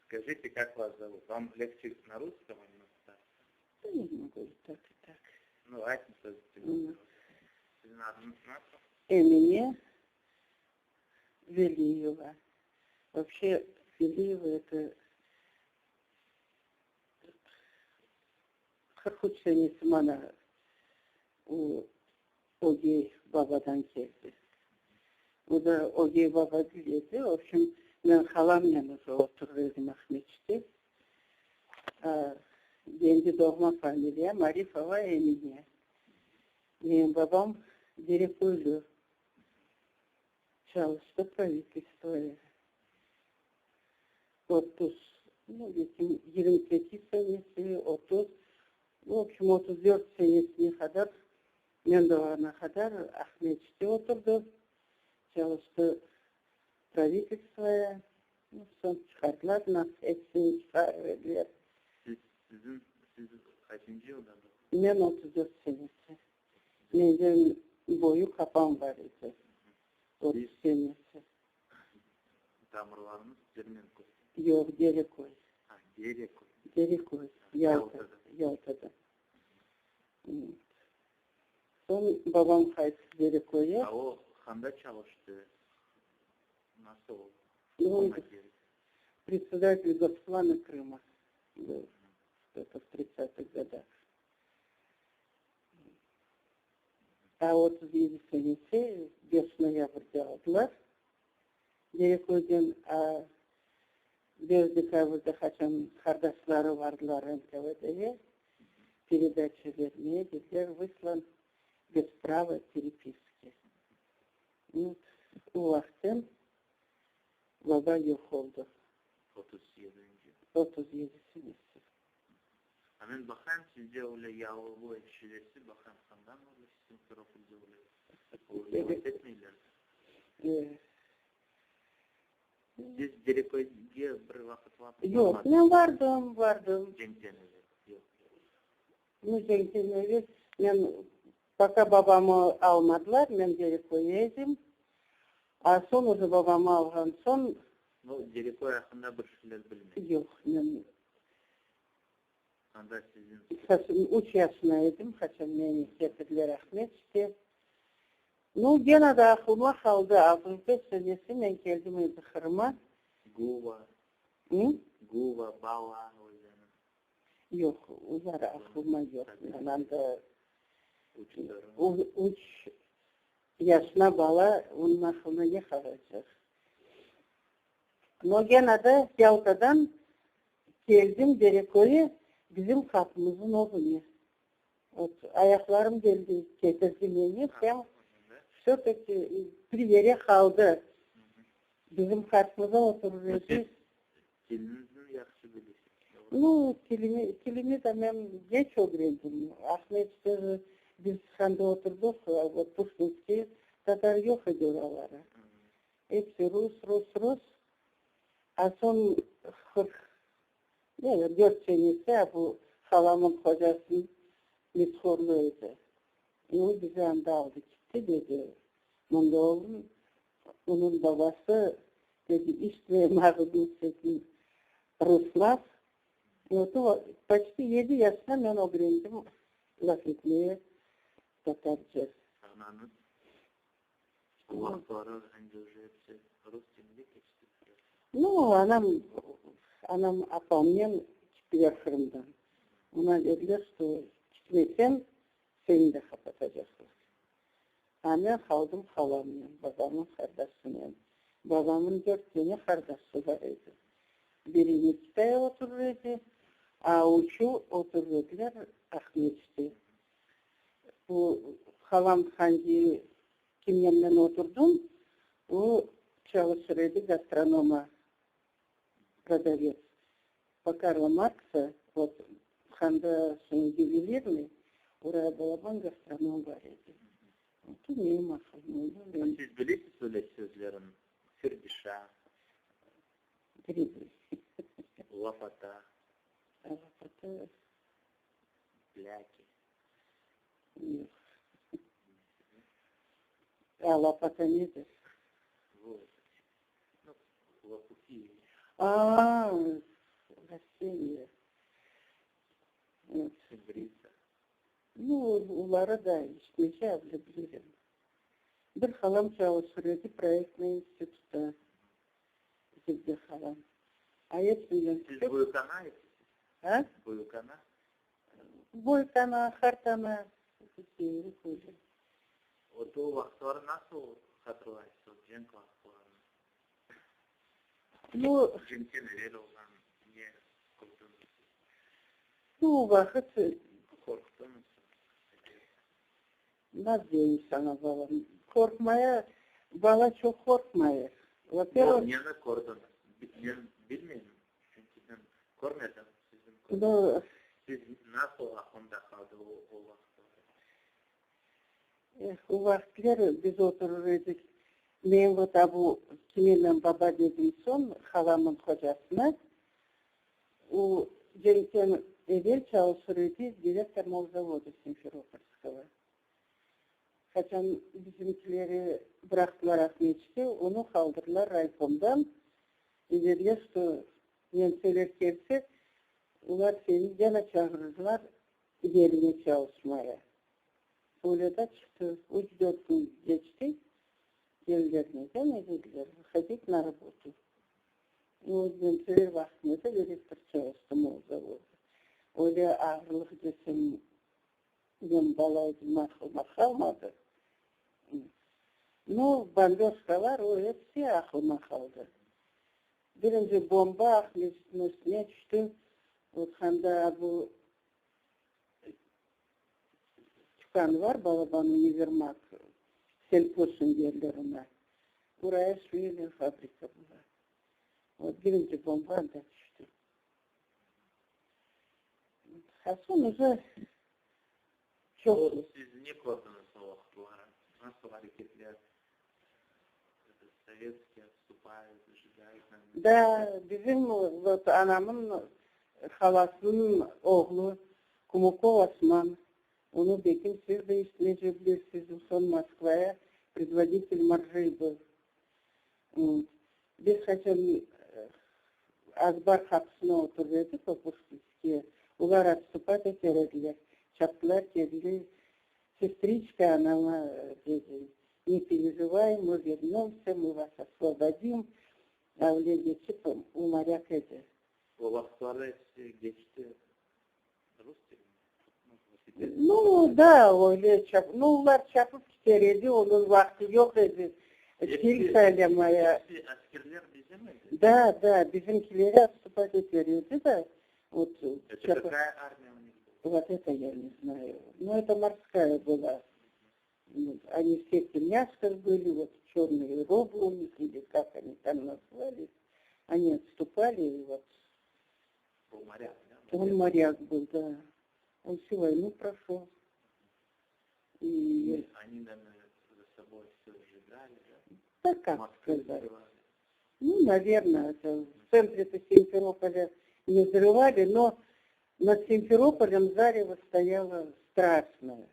Скажите, как вас зовут? Вам легче на русском или на татарском? Да не могу и так, и так. Ну, разница. Siziñ adıñız nasıl? Emine Veliyeva. Вообще, Велиева это 43 senesi mana o ögey babadan keldi. O da ögey baba değil edi. В общем, men halamnen уже oturır edim Aqmescitte. Endi doğma familiyam Arifova Emine. Menim babam Dereköylü, çalıştı pravitelstvoya. 30, ну, 28 senesi, 30, в общем, 34 senesine qadar, men doğana qadar Aqmescitte oturdı, çalıştı pravitelstvoya, ну, soñ çıqardılar, nasıl episini çıqarıp ediler. Siz, siziñ, siz qaçıncı yılda doğdunız? Men 34 senesi. Menden büyük apam bar edi, 30 senesi. Tamırlarıñız Dermenköy? Yoq, Dereköy. A, Dereköy. Dereköy, Yalta, Yaltada. Soñ babam qayttı Dereköyge. A o qanda çalıştı? Nasıl oldı? Он председатель Госплана Крыма был это в 30-х годах. A 37 senesi 5 noyabrde aldılar Dereköyden, a 5 dekabrde qaçan qardaşları bardılar NKVDge передача bermeye, dediler, выслан без права переписки. Вот, o vaqıttan baba yoq oldı. 37-nci. 37 senesi. A men baqayım, sizde öyle yalıboyu şivesi, baqayım, qandan öyle Simferopolde öyle, öyle laf etmeyler. Siz Dereköyge bir vaqıt Yoq, men bardım, bardım. Cenkten evel, yoq. Ну, cenkten evel, men пока babamı almadılar, men Dereköyde edim. A soñ уже babamı alğan soñ. Ну, Dereköy aqqında bir şeyler bilmeysiz. Yoq, men. Anda siziñ. 3 yaşında edim, qaçan meni ketirdiler Aqmescitke. Ну, gene de aqlıma qaldı, 65 senesi men keldim endi Qırıma. Guva. Guva, Bala özeni. Yoq, olar aqlıma yoq. Men anda 3 yaşına bala, onıñ aqlına ne qalacaq? Но gene de Yaltadan keldim Dereköyge, bizim qapımıznıñ ögüne. Вот, ayaqlarım keldi, ketirdi meni, прям все-таки bir yere qaldı. Bizim qarşımızda oturır edi. Tiliñizni yahşı bilesiz. Ну, tilimi, tilimi de men geç ögrendim. Aqmescitte biz anda oturdıq, вот Пушкинский, tatar yoq edi oraları. Episi rus, rus, rus. A soñ 44 senesi bu halamın qocasınıñ mishorlu edi. O bizi anda aldı ketti, dedi. Mında oğlum, onıñ babası, dedi, işitmeyim ağzını ruslar. Вот o почти 7 yaşında men ögrendim laf etmeye tatarca. Anañız o vaqıtları endi уже episi rus tilinde keçti. Ну, anam, anam apamnen kettiler Qırımdan. Oña dediler, что ketmeseñ, seni de qapatacaqlar. A men qaldım halamnen, babamın qardaşınen. Babamın dört tane qardaşı bar edi. Biri Nikitaya oturır edi, a üçü oturır ediler Aqmescitte. Bu halam hangi kimnen men oturdım, o çalışır edi gastronoma, продавец. По Карла Маркса, вот, anda ювелирный, oraya balaban gastronom bar edi. Вот, menim aqılım. Siz bilesiz öyle sözlerin? Firdişa, Грибы. Lopata, Лопата. Пляки. Yoq. A lopata nedir? Вот. Ну, лопухи. A. Kseniya. Evet. Nu, oları da işmece adlı bilirim. Bir halam çalışır edi proyektnıy institutta, Zibde halam. A epsinden Siz büyükana etisiz? A? Büyükana? Büyükana, qartana, öyle. O vaqıtları nasıl hatırlaysız, o cenk vaqıtlarını? Nu, Cenkten evel olğan ne kördiñiz? Nu, o vaqıt Qorqtıñız? Nasıl deyim saña, balam? Qorqmaya, bala çoq qorqmay. Во-первых, Neni kördiñiz? Men bilmeyim, çünki men körmedim. Siziñ Nu, Siz nasıl aqlında qaldı o vaqıtları? Eh, o vaqıtlar biz oturır edik. Men вот bu kimenen baba dedim soñ, halamın qocasına, o cenkten evel çalışır edi direktor molzavoda Simferopolskого. Qaçan bizimkileri bıraqtılar Aqmescitke, onı qaldırdılar raykomdan. Dediler, что nemseler kelse, olar seni gene çağırırlar yerine çalışmaya. Öyle da çıqtı. 3-4 kün keçti. Geldiler gene dediler, выходить на работу. Ну, nemseler vaqtında direktor çalıştı molzavoda. Öyle ağırlıq desem, men bala edim, aqlıma qalmadı. Nu, bombёжkalar, o episi aqlıma qaldı. Birinci bomba Aqmescitniñ üstüne tüşti. Вот anda bu tükân var, balaban универмаг, Сельпошин derler ona. Oraya швейная fabrika была. Вот birinci bomba anda tüşti. А soñ уже çoq. Siz ne kördiñiz o vaqıtları? Nasıl areketler? Советские отступают, сжигают. Da, bizim вот anamın halasınıñ oğlu Kumukov Osman, onı belkim siz de işitmece bilesiz, soñ Moskvaya предводитель моржей был. Biz qaçan azbar qapısına oturır edik, Пушкинские, olar отступать eter ediler. Çaptılar, keldiler. Сестричка, anama dedi, не переживай, мы вернемся, мы вас освободим. A öyle geçip, o моряк edi. O vaqıtlarda episi geçti rus tiline. Nu, da, öyle çap, nu, olar çapıp kiter edi, onıñ vaqtı yoq edi. Til saylamaya. Episi askerler bizim edi? Da, bizimkileri отступать eter edi da. Вот, Это какая армия у них была? Вот это я не знаю. Ну, это морская была. Они все в тельняшках были, вот черные робы у них, или как они там назвались. Они отступали, и вот. Был моряк, да? Он моряк был, да. Он всю войну прошел. И Они, наверное, за собой все сжигали, да? Да как Мосты сказать? взрывали. Ну, наверное, это в центре-то Симферополя не взрывали, но над Симферополем зарево стояло страшное.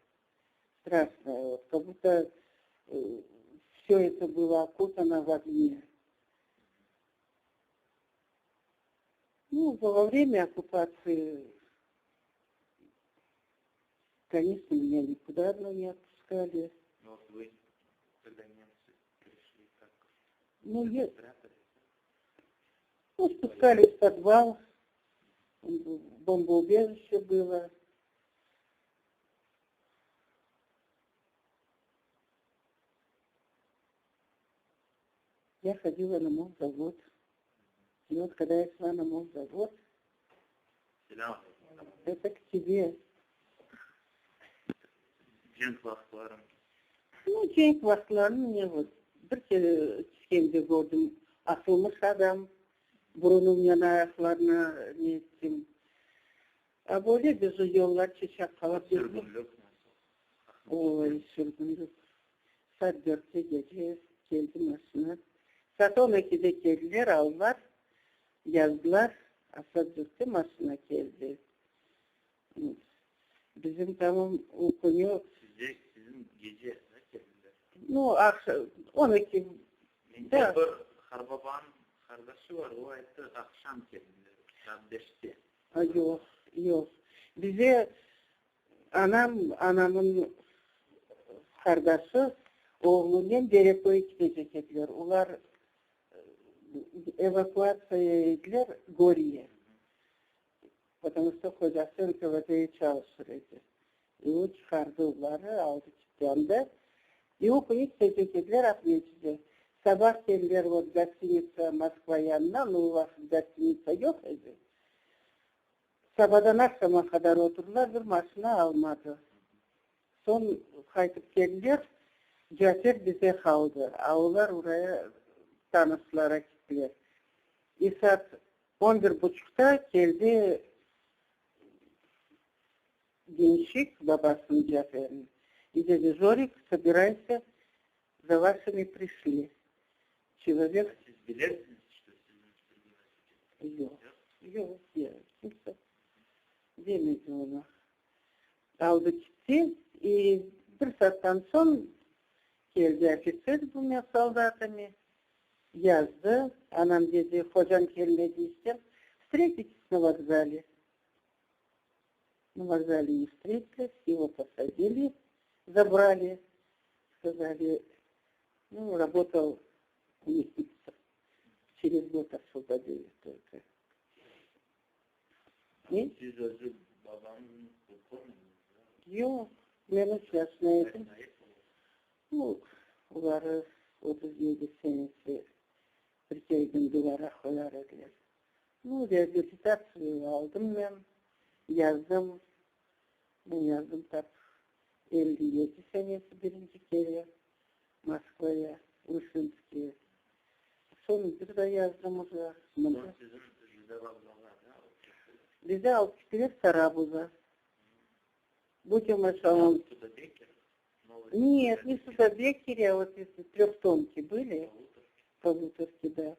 Страшное. Вот, как будто все это было окутано в огне. Ну, во время оккупации, конечно, меня никуда одну не отпускали. Ну, вот вы, когда немцы пришли, как Ну, я спрятались? Ну, спускались в подвал, бомбоубежище было. Я ходила на молзавод. И вот когда я шла на молзавод, Selâm. это к тебе. Cenk vaqıtları. Nu, cenk vaqıtlarını ne вот bir kere tüşkende kördim, asılmış adam, burunımnen ayaqlarına ne ettim. A böyle biz yollar Çeçakqala Sürgünlik nasıl? Oy, sürgünlik. Saat 4-te gece keldi maşina. Saat 12-de keldiler, aldılar, yazdılar. A saat 4-te maşina keldi. Bizim tamam o künü Sizde, sizin gece da keldiler? Nu, aqşam, 12. Mende Da. bir qarbabanıñ qardaşı bar, o ayttı, aqşam keldiler, saat 5-te. Yoq, yoq. Bize anam, anamın qardaşı oğlunen Dereköy ketecek ediler. Olar evakuatsiya ediler Goriye. Потому что qocası NKVD çalışır edi. И o çıqardı oları, aldı ketti anda. И o künü ketecek ediler Aqmescit'e. Sabah keldiler вот гостиница Moskva yanına, но o vaqıt гостиница yoq edi. Sabadan aqşama qadar oturdılar, bir maşina almadı. Soñ qaytıp keldiler, Cafer bize qaldı, a olar oraya tanışlara kettiler. И saat 11.30-ta keldi денщик babasınıñ Caferniñ. И dedi: "Жорик, собирайся, за вашими пришли". Человек Siz bilesiñiz, что siziñ sürgün Yoq, yoq, yoq, kimse demedi onı. Aldı ketti, и bir saattan soñ keldi ofitser двумя солдатами, yazdı. Anam dedi: "Hocam kelmedi işten, встретитесь на вокзале". На вокзале не встретились, его посадили, забрали, сказали, ну, работал месяц, через год освободили только. И Siz özü babañıznı körmediñiz, da? Yoq, men üç yaşında edim. Ayıp Ну, oları 37 senesi bir kereden duvara qoyar ediler. Ну, реабилитацию aldım men, yazdım. Men yazdım tap 57 senesi birinci kere Moskvaya, Ушинский. Soñ bir de yazdım уже. Mında. Soñ siziñ Riza vokzalğa, da, alıp kettiler? Bizi alıp kettiler Sarabuz'a. Будем эшелон. Студебекер? Новый Нет, не Студебекере, а вот эти трехтонки были, Полуторки. Полуторки, да.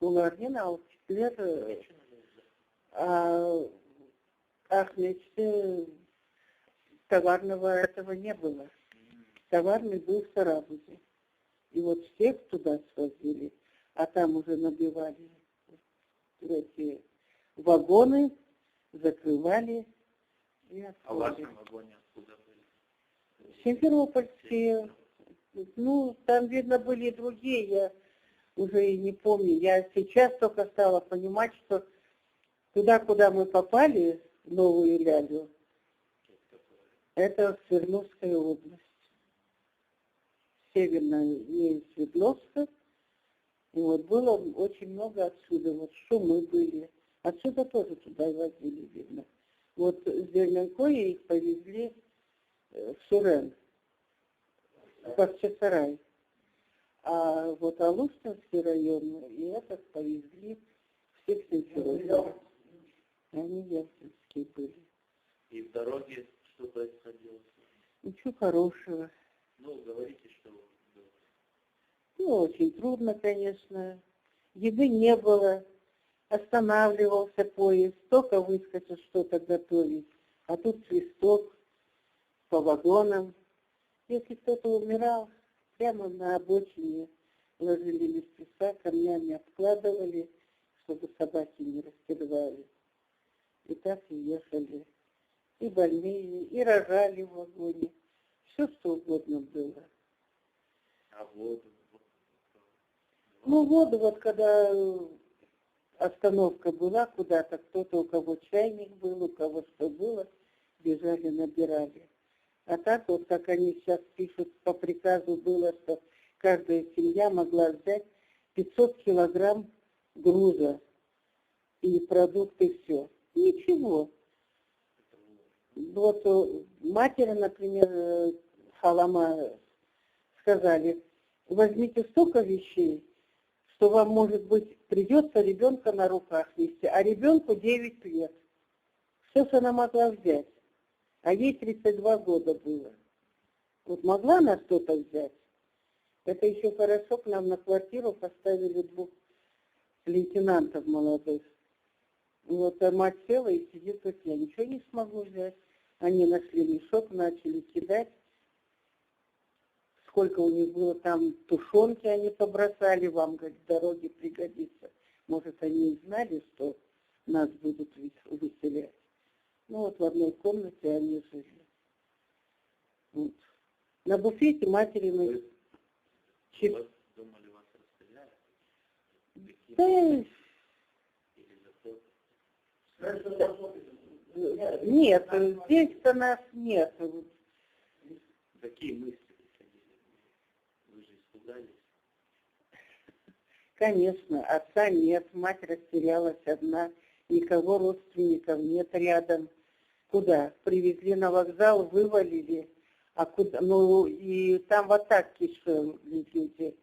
Olarnen alıp kettiler. Niçün öyle? А Aqmescitte товарного этого не было. Товарный был в Сарабузе. И вот всех туда свозили, а там уже набивали эти вагоны, закрывали и А в отвозили. вашем вагоне откуда были? Симферопольские, ну, там, видно, были и другие, я уже и не помню. Я сейчас только стала понимать, что туда, куда мы попали, в Новую Лялю, это Свердловская область. Северная не Свердловска. И вот было очень много отсюда. Вот Шумы были. Отсюда тоже туда возили, видно. Вот с Дерменкоя их повезли в Сурен, в Бахчисарай. А вот Алуштинский район и этот повезли всех в Симферополь. Они ялтинские были. И в дороге что происходило? Ничего хорошего. Ну, говорите, что было. Ну, очень трудно, конечно. Еды не было. Останавливался поезд. Только выскочил что-то готовить. А тут свисток по вагонам. Если кто-то умирал, прямо на обочине ложили мертвеца, камнями обкладывали, чтобы собаки не растерзали. И так и ехали. И больные, и рожали в вагоне. Все, что угодно было. А воду? Ну, воду вот когда остановка была куда-то, кто-то, у кого чайник был, у кого что было, бежали, набирали. А так вот, как они сейчас пишут, по приказу было, что каждая семья могла взять 500 килограмм груза и продукты, все. Ничего. Вот матери, например, halama сказали: "Возьмите столько вещей, что вам, может быть, придется ребенка на руках нести", а ребенку 9 лет. Что ж она могла взять? А ей 32 года было. Вот могла она что-то взять? Это еще хорошо, к нам на квартиру поставили двух лейтенантов молодых. Вот а мать села и сидит, говорит: "Я ничего не смогу взять". Они нашли мешок, начали кидать. Сколько у них было там тушенки, они побросали, вам, говорит, в дороге пригодится. Может, они и знали, что Нас будут выселять. Ну вот в одной комнате они жили. Вот. На буфете матери мы... Вы вас думали, вас расстреляют? Какие Да, Или затопят? нет, здесь-то нас нет. Какие мысли приходили? Вы же испугались? Конечно, отца нет, мать растерялась одна, никого родственников нет рядом. Куда? Привезли на вокзал, вывалили. А куда? Ну, и там вот так кишели люди.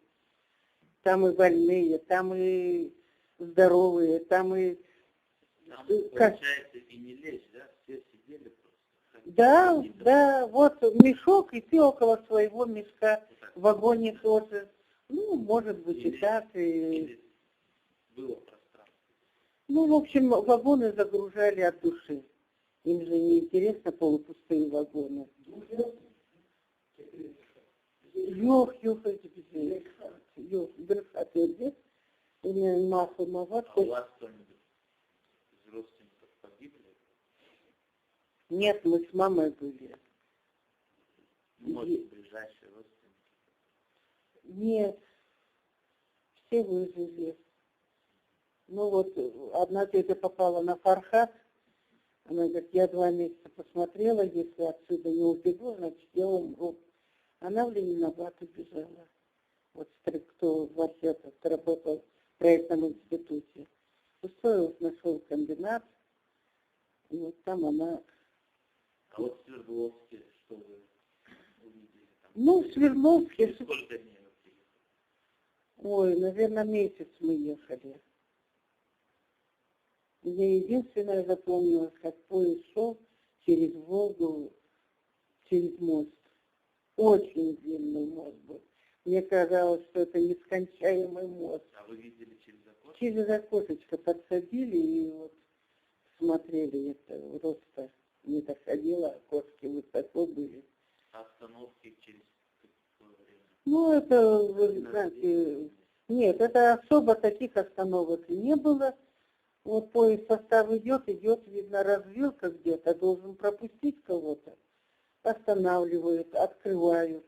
Там и больные, там и здоровые, там и... Там, Как? получается, и не лечь, да? Все сидели просто. Да, Какие-то да, вот мешок, и ты около своего мешка вот так. в вагоне тоже. Ну, может быть, и Или- так, и... Или было пространство. Ну, в общем, вагоны загружали от души. Им же не интересно полупустые вагоны. Yoq, yoq, yoq, bir qat edi. Meni mahkemağa А у вас кто-нибудь из родственников погибли? Нет, мы с мамой были. Ну, может, ближайшие родственники? Нет, все выжили. Ну вот, одна тетя попала на Фархат. Она говорит, я 2 месяца посмотрела, если отсюда не убегу, значит, я умру. Она в Ленинабад убежала. Вот кто вообще работал в проектном институте. Устроилась на комбинат. И вот там она... А вот в Свердловске что вы увидели там? Ну, в Свердловске... Через сколько дней вы приехали? Ой, наверное, месяц мы ехали. Мне единственное запомнилось, как поезд шел через Волгу, через мост. Очень длинный мост был. Мне казалось, что это нескончаемый мост. А вы видели через окошко? Через окошечко подсадили и вот смотрели, это роста не доходило, окошки высоко были. А остановки через какое время? Ну, это, вы На знаете, две? нет, это особо таких остановок не было. Вот поезд состав идет, идет, видно, развилка где-то, должен пропустить кого-то. Останавливают, открывают.